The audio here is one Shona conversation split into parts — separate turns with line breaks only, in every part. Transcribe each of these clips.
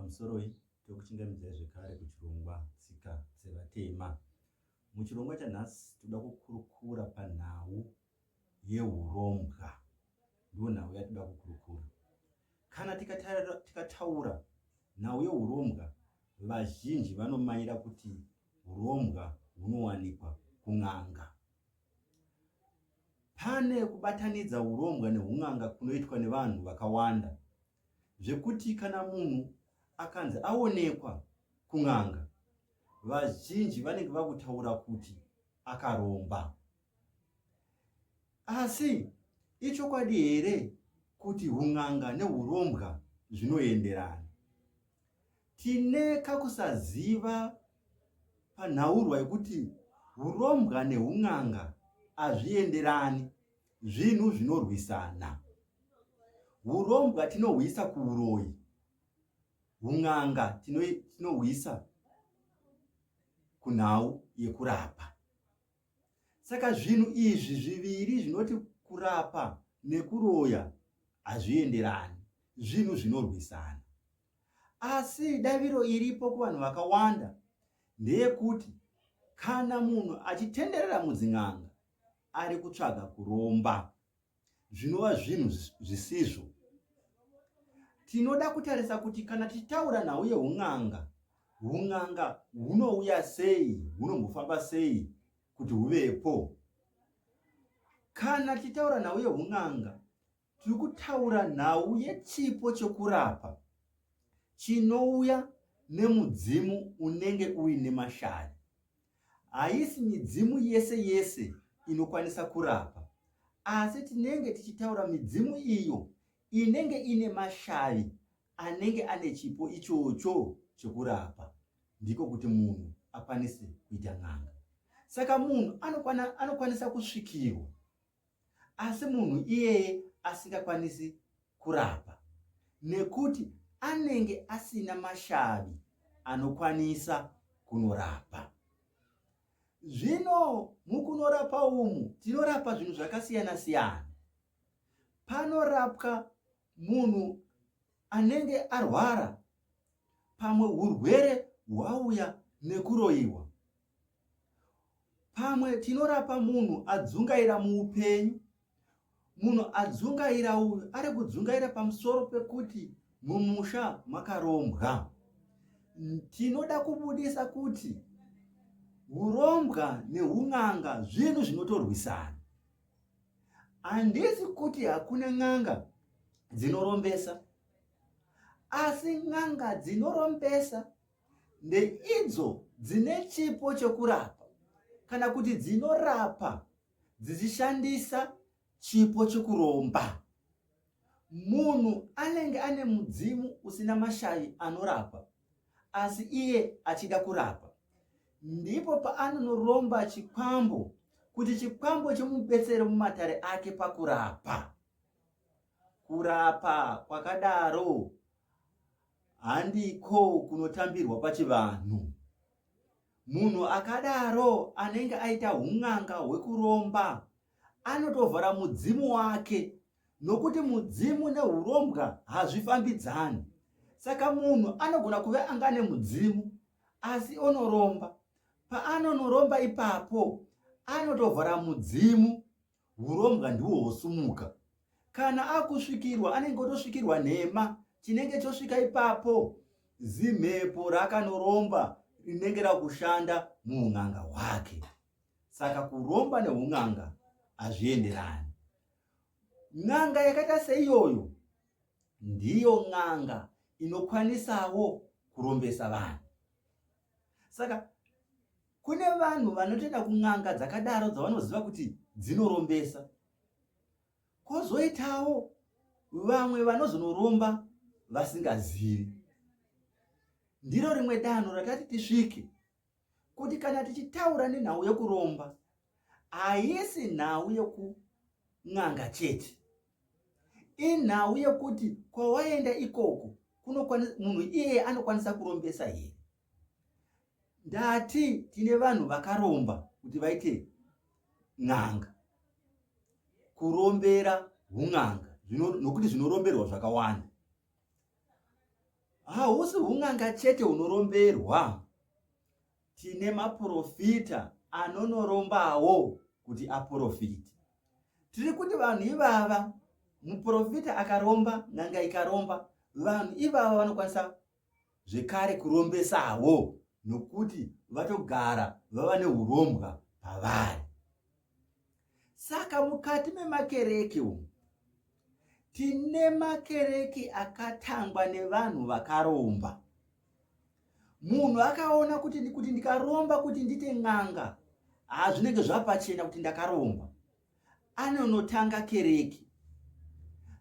Pamusoroi, tokuchingamidzai zvekare kuchirongwa Tsika dzeVatema. Muchirongwa chanhasi toda kukurukura panhau yehurombwa. Ndiyo nhau yatoda kukurukura. Kana tikataura nhau yehurombwa, vazhinji vanomanyira kuti hurombwa hunowanikwa kun'anga. Pane kubatanidza hurombwa nehun'anga kunoitwa nevanhu vakawanda zvekuti kana munhu akanzi aonekwa kun'anga, vazhinji vanenge vakutaura kuti akaromba. Asi ichokwadi here kuti hun'anga nehurombwa zvinoenderana? Tine kakusaziva panhaurwa yekuti hurombwa nehun'anga hazvienderani, zvinhu zvinorwisana. Hurombwa tinohuisa kuuroyi, hun'anga tinohuisa kunhau yekurapa. Saka zvinhu izvi zviviri zvinoti kurapa nekuroya hazvienderani, zvinhu zvinorwisana. Asi daviro iripo kuvanhu vakawanda ndeyekuti kana munhu achitenderera mudzin'anga ari kutsvaga kuromba, zvinova zvinhu zvisizvo. Tinoda kutarisa kuti kana tichitaura nhau yeun'anga, un'anga hunouya sei, hunombofamba sei kuti huvepo. Kana tichitaura nhau yeun'anga, Tiri kutaura nhau yechipo chekurapa chinouya nemudzimu unenge uine mashavi. Haisi midzimu yese yese inokwanisa kurapa, asi tinenge tichitaura midzimu iyo inenge ine mashavi anenge ane chipo ichocho chekurapa. Ndiko kuti munhu akwanise kuita n'anga. Saka munhu anokwanisa kusvikirwa asi munhu iyeye asingakwanisi kurapa nekuti anenge asina mashavi anokwanisa kunorapa. Zvino mukunorapa umu tinorapa zvinhu zvakasiyana siyana. Panorapwa munhu anenge arwara, pamwe urwere hwauya nekuroyiwa. Pamwe tinorapa munhu adzungaira muupenyu. Munhu adzungaira uyu ari kudzungaira pamusoro pekuti mumusha makarombwa. Tinoda kubudisa kuti urombwa neun'anga zvinhu zvinotorwisana. Handisi kuti hakuna n'anga dzinorombesa, asi n'anga dzinorombesa ndeidzo dzine chipo chekurapa kana kuti dzinorapa dzichishandisa chipo chekuromba. Munhu anenge ane mudzimu usina mashavi anorapa asi iye achida kurapa. Ndipo paanonoromba chikwambo kuti chikwambo chimubetsere mumatare ake pakurapa. Kurapa kwakadaro handiko kunotambirwa pachivanhu. Munhu akadaro anenge aita hun'anga hwekuromba anotovhara mudzimu wake nokuti mudzimu nehurombwa hazvifambidzani. Saka munhu anogona kuve anga ane mudzimu asi onoromba. Paanonoromba ipapo anotovhara mudzimu Hurombwa ndihwo hwosumuka. Kana akusvikirwa anenge otosvikirwa nhema, chinenge chosvika ipapo zimhepo raakanoromba rinenge rakushanda muun'anga hwake. Saka kuromba neun'anga hazvienderani. N'anga yakaita seiyoyo ndiyo n'anga inokwanisawo kurombesa vanhu. Saka kune vanhu vanotoenda kun'anga dzakadaro dzavanoziva kuti dzinorombesa, kwozoitawo vamwe vanozonoromba vasingazivi. Ndiro rimwe danho ratati tisvike kuti kana tichitaura nenhau yekuromba, haisi nhau yekun'anga chete, inhau yekuti kwawaenda ikoko munhu iyeye anokwanisa kurombesa here. Ndati tine vanhu vakaromba kuti vaite n'anga, kurombera hun'anga, nokuti zvinoromberwa zvakawanda. Hausi hun'anga chete hunoromberwa. Tine maprofita anonorombawo kuti aprofite. Tiri kuti vanhu ivava, muprofita akaromba, n'anga ikaromba, vanhu ivava vanokwanisa zvekare kurombesawo nokuti vatogara vava neurombwa pavari. Saka mukati memakereke umu tine makereke akatangwa nevanhu vakaromba. Munhu akaona kuti kuti ndikaromba kuti ndite n'anga, haa zvinenge zvapachena kuti ndakaromba. Anonotanga kereke.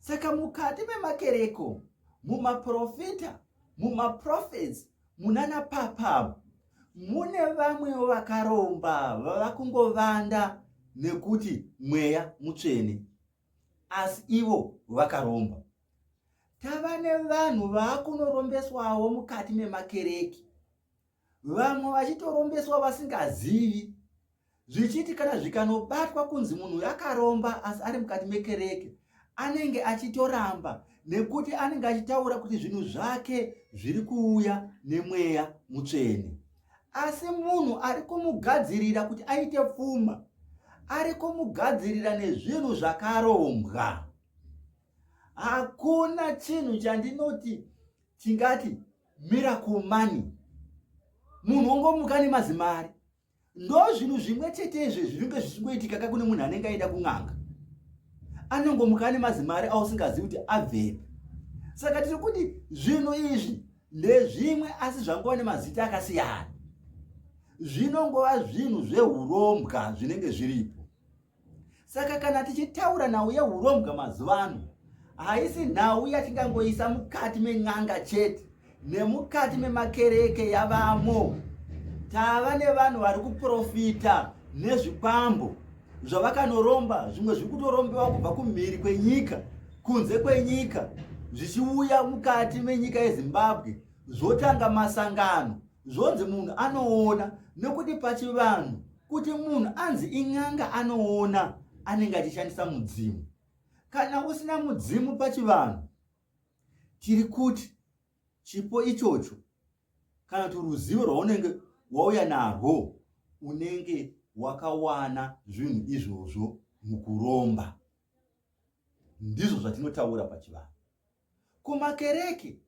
Saka mukati memakereko, mumaprofita, mumaprofets, munana papa, mune vamwewo vakaromba vava kungovanda nekuti mweya mutsvene, asi ivo vakaromba. Tava nevanhu vaakunorombeswawo mukati memakereke, vamwe vachitorombeswa vasingazivi, zvichiti kana zvikanobatwa kunzi munhu uyu akaromba asi ari mukati mekereke, anenge achitoramba nekuti anenge achitaura kuti zvinhu zvake zviri kuuya nemweya mutsvene. Asi munhu ari kumugadzirira kuti aite pfuma, ari kumugadzirira nezvinhu zvakarombwa. Hakuna chinhu chandinoti tingati miracle money, munhu ongomuka nemazimari. Ndo zvinhu zvimwe chete izvi zvinenge zvichingoitika ka kune munhu anenge aenda kun'anga, anongomuka ane mazimari ausingazivi kuti abvepi. Saka tiri kuti zvinhu izvi ndezvimwe, asi zvangova nemazita akasiyana, zvinongova zvinhu zvehurombwa zvinenge zviripo. Saka kana tichitaura nhau yehurombwa mazuva ano, haisi nhau yatingangoisa mukati men'anga chete, nemukati memakereke yavamo. Tava nevanhu vari kuprofita nezvikwambo zvavakanoromba, zvimwe zviri kutorombewa kubva kumhiri kwenyika, kunze kwenyika, zvichiuya mukati menyika yeZimbabwe, zvotanga masangano, zvonzi munhu anoona. Nekuti pachivanhu kuti munhu anzi in'anga anoona, anenge achishandisa mudzimu. Kana usina mudzimu pachivanhu, tiri kuti chipo ichocho kana kuti ruzivo rwaunenge wauya narwo, unenge wakawana zvinhu izvozvo mukuromba. Ndizvo zvatinotaura pachivanhu. Kumakereke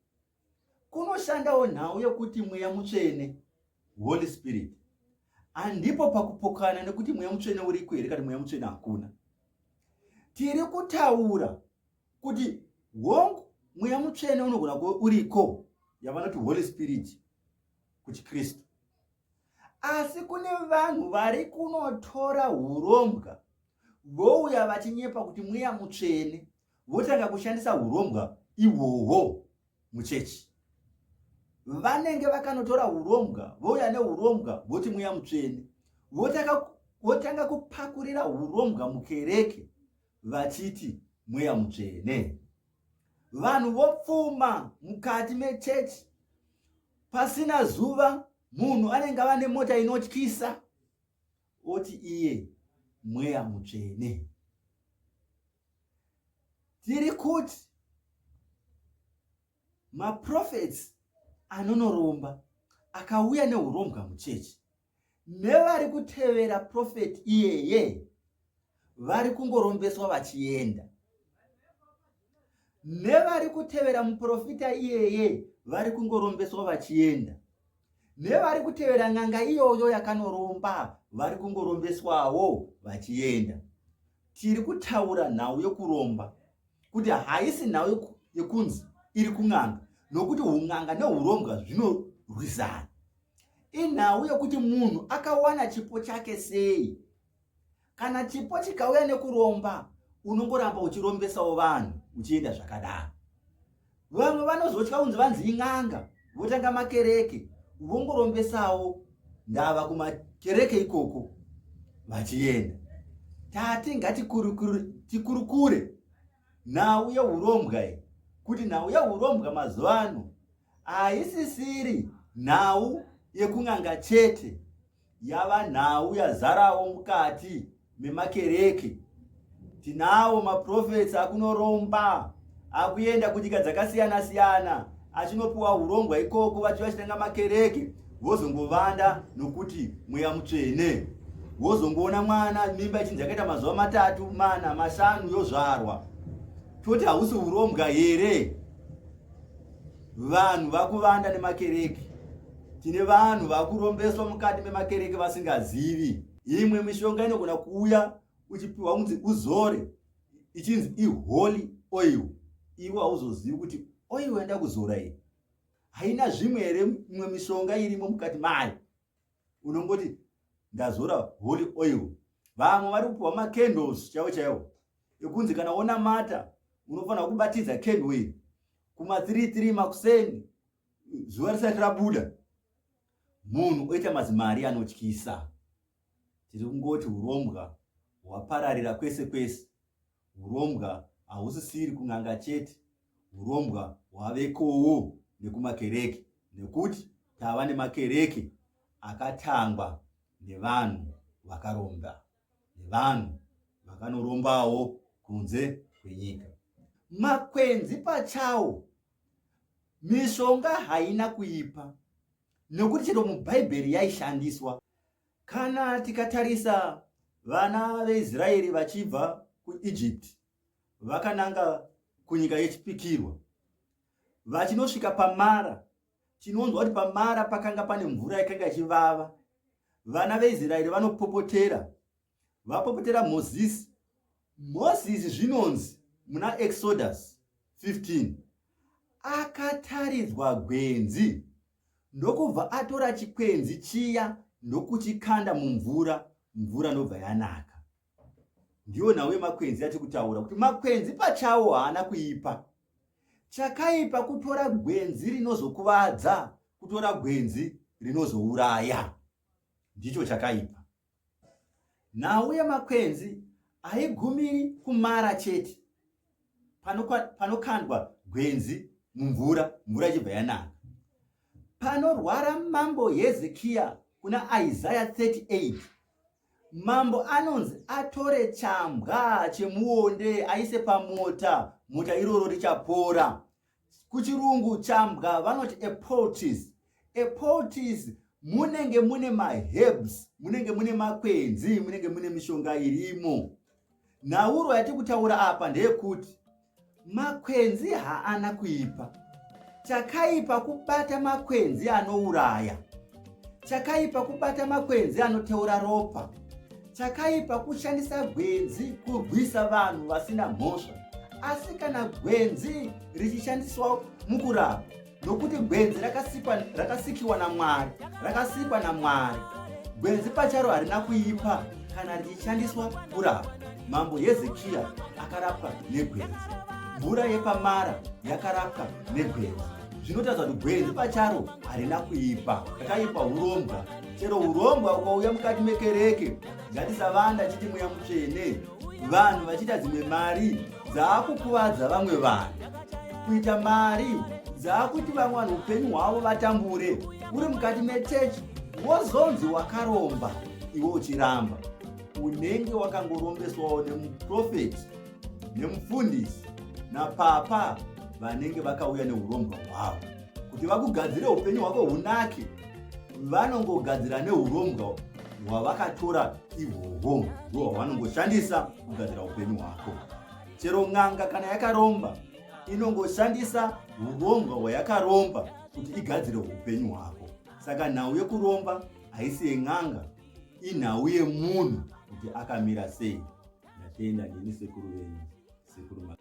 kunoshandawo nhau yekuti mweya mutsvene, Holy Spirit. Handipo pakupokana nekuti mweya mutsvene uriko here kana mweya mutsvene hakuna. Tiri kutaura kuti hongu, mweya mutsvene unogona kuve uriko, yavanoti Holy Spirit kuchiKristu, asi kune vanhu vari kunotora hurombwa vouya vachinyepa kuti mweya mutsvene, votanga kushandisa hurombwa ihwohwo muchechi. Vanenge vakanotora hurombwa vouya nehurombwa voti mweya mutsvene, votanga kupakurira hurombwa mukereke vachiti mweya mutsvene. Vanhu vopfuma mukati mechechi pasina zuva, munhu anenge ava nemota inotyisa oti iye mweya mutsvene. Tiri kuti maprofets anonoromba akauya neurombwa muchechi, nevari kutevera profeti iyeye vari kungorombeswa vachienda, nevari kutevera muprofita iyeye vari kungorombeswa vachienda, nevari kutevera n'anga iyoyo yakanoromba vari kungorombeswawo vachienda. Tiri kutaura nhau yekuromba kuti haisi nhau yekunzi iri kun'anga, nokuti un'anga neurombwa zvinorwisana. Inhau yekuti munhu akawana chipo chake sei. Kana chipo chikauya nekuromba, unongoramba uchirombesawo vanhu uchienda zvakadaro. Vamwe vanozotya kunzi vanzi in'anga, votanga makereke, vongorombesawo ndava kumakereke ikoko vachienda. Tati ngatikurukure nhau yeurombwa iyi, kuti nhau yeurombwa mazuva ano haisisiri nhau yekun'anga chete, yava nhau yazarawo mukati memakereke. Tinawo maprofets akunoromba, akuenda kunyika dzakasiyana siyana, achinopiwa urongwa ikoko, vachiva vachitanga makereke, vozongovanda nokuti mweya mutsvene. Wozongoona mwana mimba ichinzi yakaita mazuva 3, 4, 5 yozvarwa. Toti hausi urombwa here? Vanhu vakuvanda nemakereke. Tine vanhu vakurombeswa mukati memakereke vasingazivi. Imwe mishonga inogona kuuya uchipiwa kunzi uzore, ichinzi iholy oil. Iwe hauzozivi kuti oil yanda kuzora iyi haina zvimwe here imwe mishonga irimo mukati mayo. Unongoti ndazora holy oil. Vamwe vari kupiwa macandles chaiwo chaiwo ekunzi kana wonamata unofanira kubatidza candle iri kuma 3:3 makuseni zuva risati rabuda, munhu oita mazimari anotyisa. Tiri kungoti urombwa hwapararira kwese kwese. Urombwa hausisiri kun'anga chete, urombwa hwavekowo nekumakereke, nekuti tava nemakereke akatangwa nevanhu vakaromba, nevanhu vakanorombawo kunze kwenyika. Makwenzi pachawo, mishonga haina kuipa, nekuti chero muBhaibheri yaishandiswa. Kana tikatarisa vana veIsraeri vachibva kuEgypt vakananga kunyika yechipikirwa, vachinosvika paMara, tinonzwa kuti paMara pakanga pane mvura yakanga ichivava. Vana veIsraeri vanopopotera, vapopotera Mozisi. Mozisi zvinonzi muna Exodus 15 akataridzwa gwenzi, ndokubva atora chikwenzi chiya ndokuchikanda mumvura, mvura ndobva yanaka. Ndiyo nhau yemakwenzi yati kutaura kuti makwenzi pachawo haana kuipa. Chakaipa kutora gwenzi rinozokuvadza, kutora gwenzi rinozouraya, ndicho chakaipa. Nhau yemakwenzi haigumiri kumara chete. Panokandwa gwenzi mumvura, mvura ichibva yanaka. Panorwara mambo Hezekiya kuna Isaiah 38, mambo anonzi atore chambwa chemuonde aise pamota, mota iroro richapora. Kuchirungu chambwa vanoti a poultice. A poultice munenge mune maherbs, munenge mune makwenzi, munenge mune mishonga irimo. Nhauro yatiri kutaura apa ndeyekuti makwenzi haana kuipa. Chakaipa kubata makwenzi anouraya. Chakaipa kubata makwenzi anoteura ropa. Chakaipa kushandisa gwenzi kurwisa vanhu vasina mhosva. Asi kana gwenzi richishandiswa mukurapa, nokuti gwenzi rakasikiwa naMwari, rakasikwa naMwari, gwenzi pacharo harina kuipa kana richishandiswa kurapa. Mambo Hezekiya akarapwa negwenzi, mvura yepamara yakarapwa negwenzi. Zvinotaridza kuti gwenzi pacharo harina kuipa. Rakaipa urombwa. Chero urombwa ukauya mukati mekereke, ngatisavanda chiti mweya mutsvene, vanhu vachiita dzimwe mari dzaakukuvadza vamwe vanhu, kuita mari dzaakuti vamwe vanhu upenyu hwavo vatambure. Uri mukati mechechi wozonzi wakaromba, iwe uchiramba. Unenge wakangorombeswawo nemuprofeti, nemufundisi napapa vanenge vakauya neurombwa hwavo kuti vakugadzire upenyu hwako hunake. Vanongogadzira neurombwa hwavakatora ihwohwo, ndihwo hwavanongoshandisa kugadzira upenyu hwako. Chero n'anga kana yakaromba inongoshandisa urombwa hwayakaromba kuti igadzire upenyu hwako. Saka nhau yekuromba haisi yen'anga, inhau yemunhu kuti akamira sei. Ndatenda. Ndini sekuru venyu, sekuru.